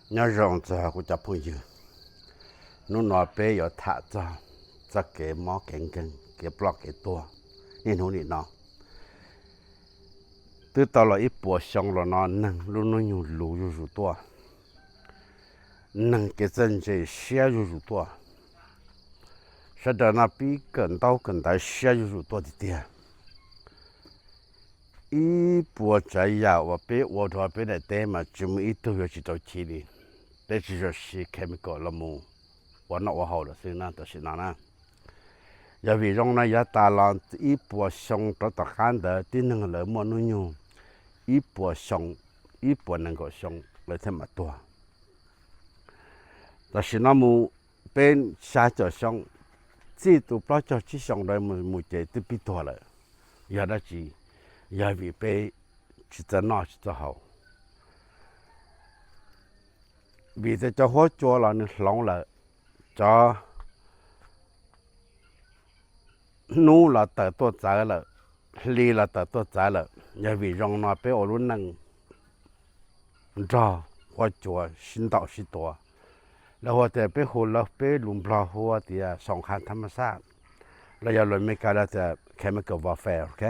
Nyob zoo txog kuv cov phooj ywg, hnub no peb yuav tham txog txoj kev mob kev nkeeg, kev ploj kev tuag niaj hnub nim no. Twb tau los ib puas xyoo los no neeg lub hnub nyoog luv zuj zus tuaj, neeg kev txawj ntse siab zuj zus tuaj, sawv daws no pib kawm ntaub kawm ntawv siab zuj zus tuaj tiag tiag. Ib puas tsav yam uas peb ua rau peb daim teb mas tsis muaj ib tug yuav tsis tau chiv li. Peb tsis txhob siv chemical los mus ua noj ua haus lawm xwb na tam sim no na. Yog vim zoo no yav tas los ib puas xyoo rov tom qab ntawd tib neeg lawv muaj hnub nyoog ib puas xyoo, ib puas nees nkaum xyoo lawv thiaj mam tuag. Tam sim no mus peb xya caum xyoo, txij tus plaub caug tsib xyoo ntawd mus ces twb pib tuag lawm. Yog dab tsi? Yog vim peb tsis txawj noj tsis txawj haus. Vim tias cov huab cua los nws hloov lawm, cov hnub los tawm tuaj txawv lawm, hli los tawm tuaj txawv lawm. Yog vim zoo no peb ua lub neej nrog huab cua sib ntaus sib tua. Lawv hu tias, peb hu lawv peb lus Nplog hu tias สงครามธรรมชาติ, los yog lus Amelikas tias chemical warfare, ok.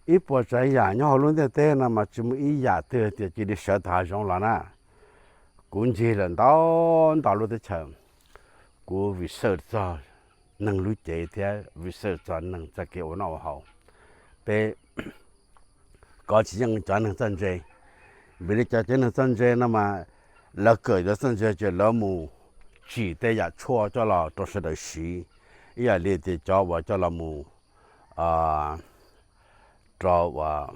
Ib puas tsav yam nyob hauv lub ntiaj teb no mas tsis muaj ib yam twg tias cia li sawv tau hav zoov los na. Kuv ncig lawm ntau ntau lub teb chaws, kuv research txog neeg lub cev thiab research txog neeg txoj kev ua noj ua haus. Peb kov tsis yeej cov neeg txawj ntse. Vim li cas cov neeg txawj ntse no mas lawv kawm cov txawj ntse ces lawv mus tsim tej yam tshuaj coj los rau sawv daws siv, ib yam li tias cov uas coj los mus rau uas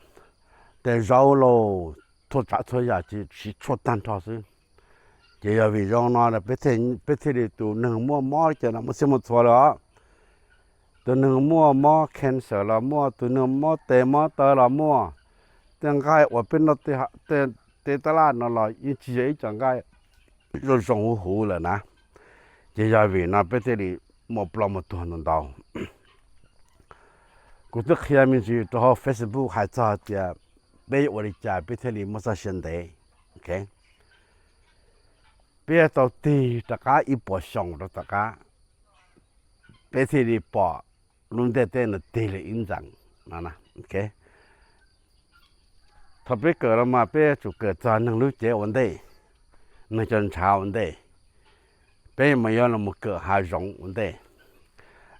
tej zaub lauj, txhua tsav txhua yam ces siv tshuaj tag nrho xwb. Ces yog vim zoo no peb thiaj li tus neeg muaj mob li cas no muaj txhij muaj txhua lawm os. Tus neeg muaj mob cancer los muaj, tus neeg mob tes mob taw los muaj. Tej nqaij uas peb noj tej tab laj no los yeej tsis yog ib co nqaij zoo zoo huv huv lawm na. Ces yog vim no peb thiaj li muaj ploj muaj tuag ntau ntau. Kuv twb qhia me ntsis rau hauv Facebook hais txog tias peb yuav ua li cas peb thiaj li muaj txoj sia ntev. Ok, peb yuav tau tig rov qab ib puas xyoo rau tom qab, peb thiaj li pom lub ntiaj teb no tig li ib ntxees no. Ok, thaum peb kawm los mas peb yuav tsum kawm txog neeg lub cev ua ntej, neeg cov ntshav ua ntej, peb mas yuav los mus kawm hav zoov ua ntej.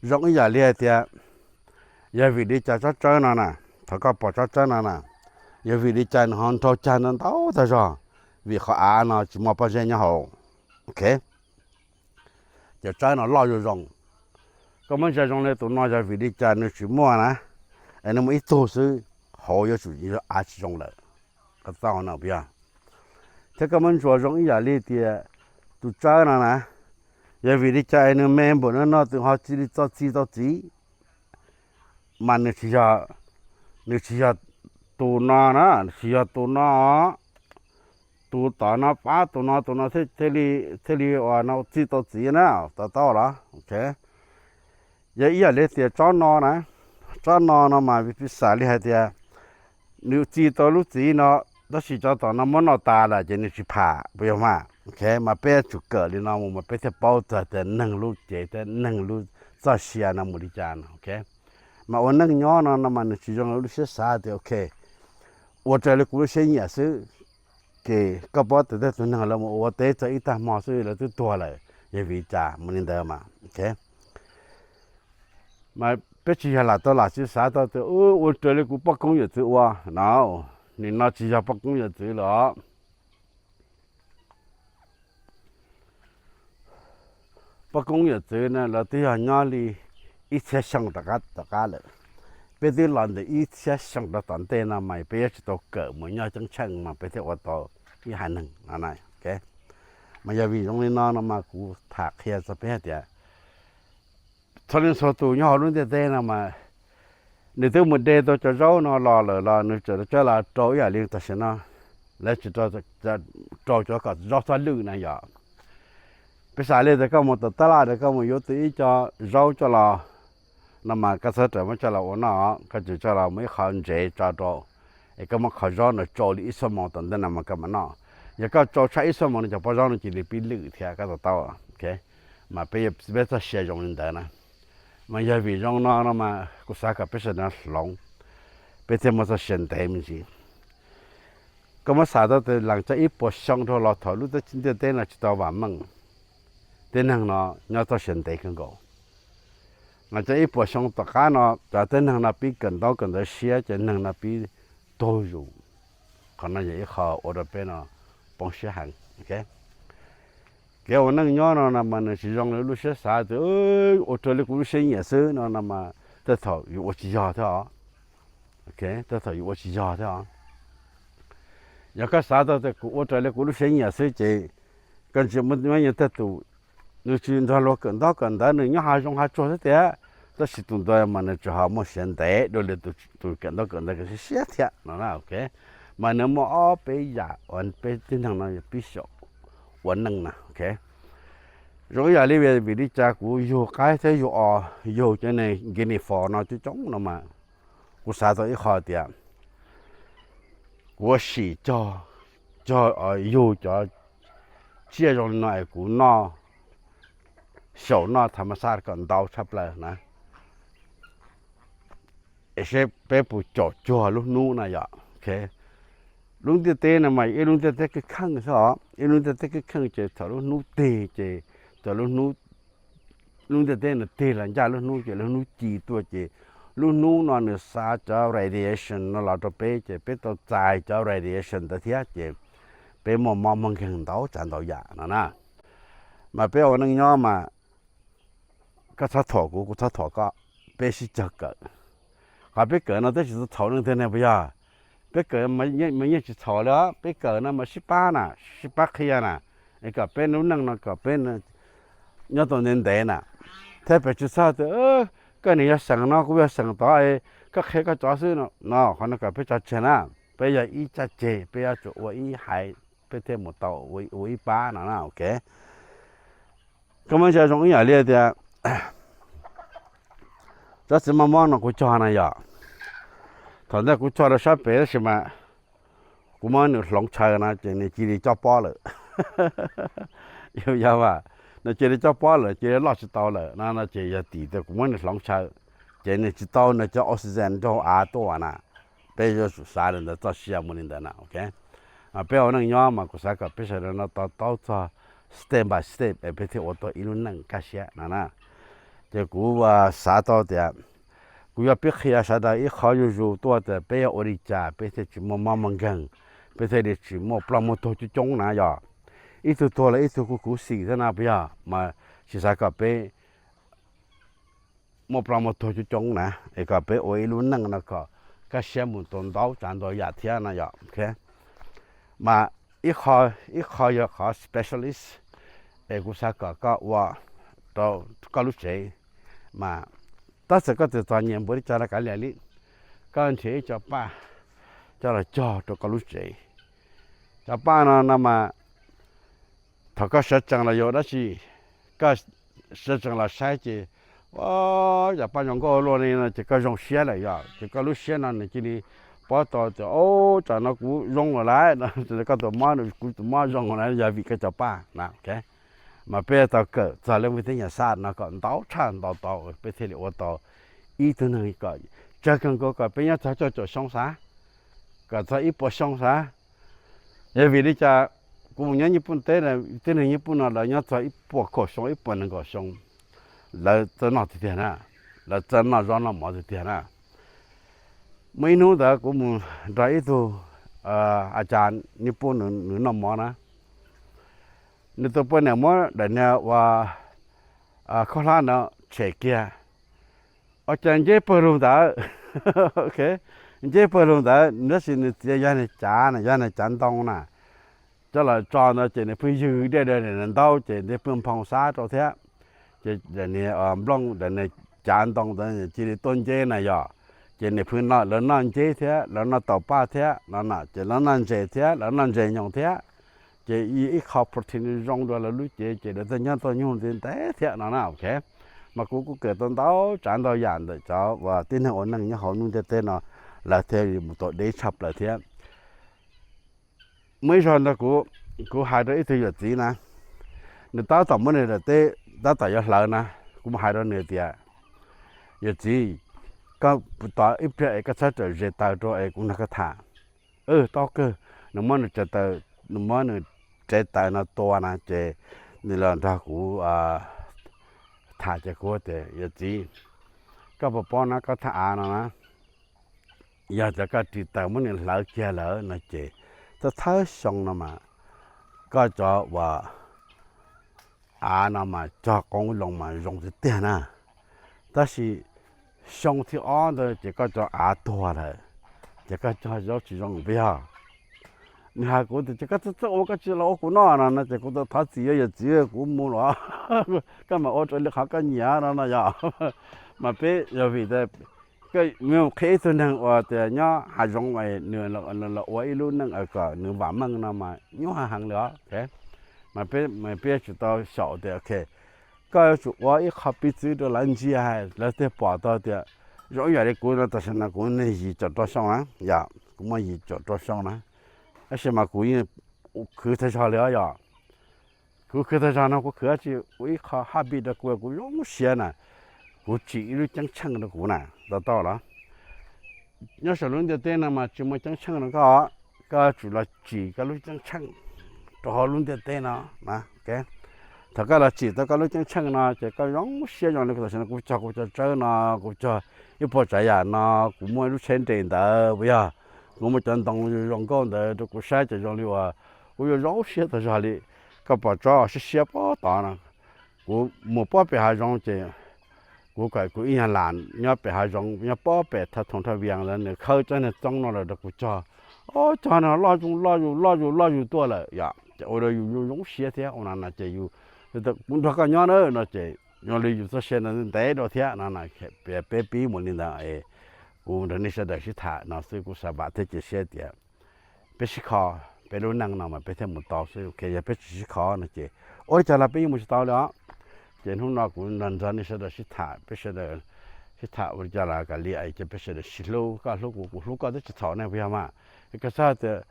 Zoo ib yam li hais tias, yog vim li cas tsob tsawb no na, thaum koj pom tsob tsawb no na, yog vim li cas nws ho nraug cag ntau ntau tag zog? Vim qhov av no tsis muaj pob zeb nyob hauv. Ok, cov tsawb no loj zoo zoo. Koj muab ntsia zoo li tus no yog vim li cas nws tsis muaj na, es nws muaj ib tug xwb, hauv yuav tsum av tsis zoo lawm. Koj txauj no puas yog? Thiab koj muab ntsuas zoo ib yam li tias tus tsawb no na, yog vim li cas es nws me npaum no no tus ho cia li txo txi tau txiv? Mas nws tsis yog, nws tsis yog tus no na, nws tsis yog tus no, tus tom no pab tus no, tus no thiaj li, thiaj li uas no txi tau txiv na, to taub los? Ok, yog ib yam li tias tsob no na, tsob no no mas piv xam li hais tias nws txi tau lub txiv no, tab sis cov tom no muab noj tas lawm ces nws tsis pham, puas yog mas? Ok, mas peb yuav tsum kawm li no mus mas peb thiaj paub txog tias neeg lub cev thiab neeg lub txoj sia no mus li cas no. Ok, mas ua neej nyob no no mas nws tsis zoo lub siab xav tias ok, ua raws li kuv lub siab nyiam xwb, ces koj paub tias tej tus neeg lawv mus ua teb txog ib tag hmo xwb lawv twb tuag lawm, yog vim li cas mus li ntawd mas? Ok, mas peb tsis yog lam tau lam tsis xav tau tias ua raws li kuv poj koob yawm txwv ua no. Nim no tsis yog poj koob yawm txwv lawm os. Poj koob yawm txwv na lawv twb yog nyob li ib txhiab xyoo tom qab lawm. Peb twb los ntawm ib txhiab xyoo rau tom ntej no mas peb yuav tsum tau kawm mus nyob ceeb tsheej mas peb thiaj ua tau ib haiv neeg no. Mas yog vim zoo li no no mas kuv tham qhia txog peb hais tias txhua leej txhua tus nyob hauv lub ntiaj teb no mas nws twb mus de tau cov zaub no los lawm los nws tseem coj los rau ib yam li tam sim no lawv tsis rau cov kom zaub txhob lwj na yom. Peb xav li tias koj mus tom tab laj es koj mus yuav tau ib co zaub coj los no mas koj txhob rawm muab coj los ua noj, koj tseem coj los muab ib qho ntsev tso rau, es koj muab qhov zaub no tsau li ib xuab moos tom ntej no mas koj mam noj. Yog koj tsau tshaj ib xuab moos no cov pob zaub no cia li pib lwj thiab koj to taub. Mas peb, peb txoj sia zoo li ntawd na. Mas yog vim zoo no no mas kuv xav kom peb sawv daws hloov, peb thiaj muaj txoj sia ntev me ntsis. Koj muab xav tau tias lees cov ib puas xyoo dhau los thaum lub ntiaj teb no tsis tau vam meej, tib neeg no nyob txoj sia ntev kawg nkaus. Lees cov ib puas xyoo tom qab no cov tib neeg no pib kawm ntaub kawm ntawv siab, ces neeg no pib tuag zus. Qhov no yog ib qho ua rau peb no poob siab heev. Kev ua neej nyob no no mas nws tsis zoo li lub siab xav tias ua raws li kuv lub siab nyiam xwb no no mas tej thaum yuav ua tsis yog thiab os. Tej thaum yuav ua tsis yog thiab os. Yog koj xav tau tias kuv ua raws li kuv lub siab nyiam xwb ces koj ntsia muaj ib tug tag tus, nws tsis nrog luag kawm ntaub kawm ntawv, nws nyob hav zoov hav tsuag xwb tiag, tab sis tus ntawd mas nws tseem ho muaj sia ntev dua li tus kawm ntaub kawm ntawv siab thiab no. Mas nws muaj ob peb yam uas peb tib neeg no pib xyaum ua neej na. Zoo ib yam li vim li cas kuv yug qaib thiab yug os, yug cov neeg guinea fowl no coob coob no mas kuv xav tau ib qho tias kuv ua sim cog, cog yug cov tsiaj zoo li no es kuv noj, xyaum noj tham ma xaj kom ntau tshaj plaws na. Es seb peb puas caum cuag lub hnub na yom. Lub ntiaj teb no mas ib lub ntiaj teb kheej kheej xwb os, ib lub ntiaj teb kheej kheej ces thaum lub hnub tig ces, thaum lub hnub, lub ntiaj teb no tig los ncaj lub hnub ces lub hnub ci tuaj ces lub hnub no nws xa cov radiation no los rau peb ces peb tau txais cov radiation ntawd thiab ces peb muaj mob muaj nkeeg ntau tsav ntau yam no na. Mas peb ua neej nyob mas koj txhob thuam kuv, kuv txhob thuam koj, peb sib cog kawm. Qhov peb kawm no twb tsis txhaum leej twg ne puas yog? Peb kawm mas yeej tsis txhaum li os, peb kawm no mas sib pab na, sib pab qhia na, es kom peb lub neej no kom peb nyob tau ntev ntev na. Thiab peb tsis txhob tias koj nim yog xeem no kuv yog xeem tod, koj qhia koj cov xwb no, qhov no kom peb tso tseg na. Peb yog ib caj ceg, peb yuav tsum ua ib haiv, peb thiaj mus tau ua ib pab no na. Koj muab ntsia zoo ib yam li tias tsob txiv moj mob no kuv cog na yom, thaum ntej kuv cog rau sab pem tab sis mas kuv muab nws hloov tshaw no ces nws cia li cob pob lawm. Yog, yog mas nws cia li cob pob lawm, cia li loj tsis tau lawm no no ces yog tim tias kuv muab nws hloov tshaw, ces nws tsis tau nws cov oxygen nraug av tuaj na. Peb yuav tsum xav li ntawd, txoj sia muaj li ntawd na. Peb ua neej nyob mas kuv xav kom peb sawv daws no to taub txog step by step es peb thiaj ua tau ib lub neej kaj siab no na. Ces kuv xav tau tias kuv yuav pib qhia sawv daws ib qho zuj zus tuaj tias peb yuav ua li cas peb thiaj tsis muaj mob muaj nkeeg, peb thiaj li tsis muaj ploj muaj tuag coob coob na yom. Ib tug tuag los ib tug kuj khuv xim thiab na puas yog? Mas tsis xav kom peb muaj ploj muaj tuag coob coob na, es kom peb ua ib lub neej no kom kaj siab mus tau ntau tsav ntau yam thiab no yom. Mas ib qho, ib qho yog qhov specialist es kuv xav kom koj ua rau koj lub tsev. Mas tab txawm koj tsis txom nyem npaum li cas los kav liam li, koj nrhiav ib co paj coj los cog rau koj lub tsev. Cov paj no no mas thaum koj sawv tsees los yog dab tsi, koj sawv tsees los saib ces, o, cov paj zoo nkauj luaj li no ces koj zoo siab lawm yom, ces koj lub siab no nws cia li paub tau tias, o, tsam no kuv zoo lawm lauj, koj tus mob, kuv tus mob zoo lawm yog vim koj cov paj na. Mas peb tau kawm txog lub ntiaj teb nyuam xaj no kom ntau tshaj ntau tau peb thiaj li ua tau ib tug neeg kom tsawg kawg nkaus kom peb nyob txog cuaj caum xyoo xav, kom txog ib puas xyoo xav. Yog vim li cas kuv mus nyob Nyij Pooj teb, tib neeg Nyij Pooj no lawv nyob txog ib puas kaum xyoo, ib puas nees nkaum xyoo, lawv txawj noj tiag tiag na, lawv txawj noj zaub noj mov tiag tiag na. Muaj ib hnub ntawd kuv mus nrog ib tug a cas Nyij Pooj nws noj mov na, nws tus poj niam muab daim niag ua khaub hlab no tshem kiag, ua cas nceb pawg lug ntawd. Nceb pawg lug ntawd tab sis nws txiav yog niag cav na, yog niag cav ntoo na, coj los tso ntawd ces nws pheej ywg dej daim niag ntaub ces nws pheej nphoo xab rau thiab. Ces daim niag nplooj, daim niag cav ntoo ntawd cia li tuaj nceb na yom. Ces nws pheej noj, lawv noj nceb thiab, lawv noj taum paj thiab no na, ces lawv noj ntses thiab, lawv noj ntses nyoos thiab. Ces ib qho protein zoo dua lawv lub cev ces lawv thiaj nyob tau nyuj ntev ntev thiab no na. Mas kuv kuj kawm tau ntau tsav ntau yam ntawm cov uas tib neeg ua neej nyob hauv lub ntiaj teb no, lawv thiaj li mus tau deb tshaj plaws thiab. Muaj ib zaug ntawd kuv kuv hais rau ib tug yawm txiv na, nws tab tom muab nws daim teb tab tom yuav hlawv na, kuv mus hais rau nws tias, yawm txiv, koj tos ib pliag es koj txhob rawm zes taws rau es kuv nrog koj tham. Tau kawg. Nws muab nws tsev taws, nws muab nws tsev taws no tua na ces nws los nrog kuv tham ces kuv tias, yawm txiv, koj puas paub na, koj thaj av no na, yog tias koj ris taws muab nws hlawv kiag lawm no ces thawj thawj xyoo no mas koj cov uas av no mas cog qoob loo mas zoo tiag tiag na. Tab sis xyoo thib ob ntawd ces koj cov av tuag lawm, ces koj cog zaub tsis zoo puas yog? Nws hais kuv tias, ces koj txhob txhob ua, koj tsis los ua kuv noj no no ces kuv tau thov txim, yawm txiv, kuv mus los koj mam ua raws li qhov koj nyiam no no yog. Mas peb yog vim tias, koj mus qhia ib tug neeg uas tias nyob hav zoov es nws los ua ib lub neej kom nws vam meej no mas nyuaj heev li os. Mas peb yuav tsum tau xyaum tias, koj yuav tsum ua ib qho piv txwv rau lawv ntsia, lawv thiaj pom tau tias zoo ib yam li kuv no, tam sim no kuv neeg yim caum rau xyoo na, yog kuv muaj yim caum rau xyoo na, tab sis mas kuv yeej khwv tag zog li os yog. Kuv khwv tag zog no kuv khwv dab tsi? Ua ib qho habit rau kuv, kuv zoo siab na, kuv tsim ib lub ceeb tsheej rau kuv na, tau tau los? Nyob saum lub ntiaj teb no mas tsis muaj ceeb tsheej rau koj, koj yuav tsum los tsim koj lub ceeb tsheej rau hauv lub ntiaj teb no. Thaum koj los tsim tau koj lub ceeb tsheej no ces koj zoo siab zoo li tam sim no kuv cog kuv cov tsawb no, kuv cog ib puas tsav yam no, kuv muaj ib lub tsheb nres ntawd puas yog? Kuv muaj cov ntoo zoo nkauj ntawd rau kuv saib ces zoo li uas kuv yuav zoo siab tag zog li. Koj pom tsob siab siab pob tod no, kuv mus pob pem hav zoov ces kuv kom kuv ib nyuag lam nyob pem hav zoov nyob pob pem thaj thoom thaj vias ntawd nws khawb tsob niag txoob no los rau kuv cog. Ob cog no loj zus loj zus loj zus loj zus tuaj lawm yom, ces ua rau yus zoo siab thiab ua no no ces yus, kuv nrog koj nyob na no ces zoo li yus txoj sia ntawd ntev dua thiab no. Peb pib mus li ntawd es kuv nrog nej sawv daws sib tham no xwb, kuv xav vam thiab cia siab tias peb sib kho, peb lub neej no mas peb thiaj mus tau xwb. Yog peb tsis sib kho no ces ua li cas los peb yeej mus tsis tau li os. Ces hnub no kuv nrog nrog nej sawv daws sib tham, peb sawv daws sib tham ua li cas los kav liam ces peb sawv daws sib hlub, koj hlub kuv kuv hlub koj twb tsis txhaum ne puas yog mas? Koj txhob tias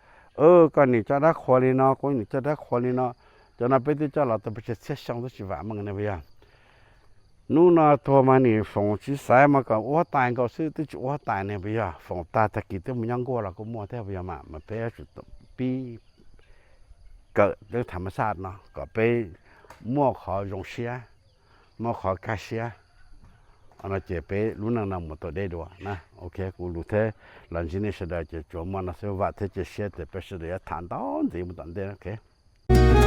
koj nim coj dab qhuas li no, kuv nim coj dab qhuas li no, cov no peb twb coj los tau pes tsawg txhiab xyoo twb tsis vam meej ne puas yog? Hnub no tuag mas nim foom tsis xaiv mas kom ua huab tais nkaus xwb twb tsis ua huab tais ne puas yog? Foom tag tag kis twb mus nyob nkuaj los kuj muaj thiab puas yog mas? Mas peb yuav tsum pib kawm tej tham mas xaj no kom peb muaj qhov zoo siab, muaj qhov kaj siab no ces peb lub neej no mus tau deb dua na. Ok, kuv lus thiab los ntsib nej sawv daws ces tsuas muaj no xwb, vam thiab cia siab tias peb sawv daws yuav tham ntau ntxiv mus tom ntej na.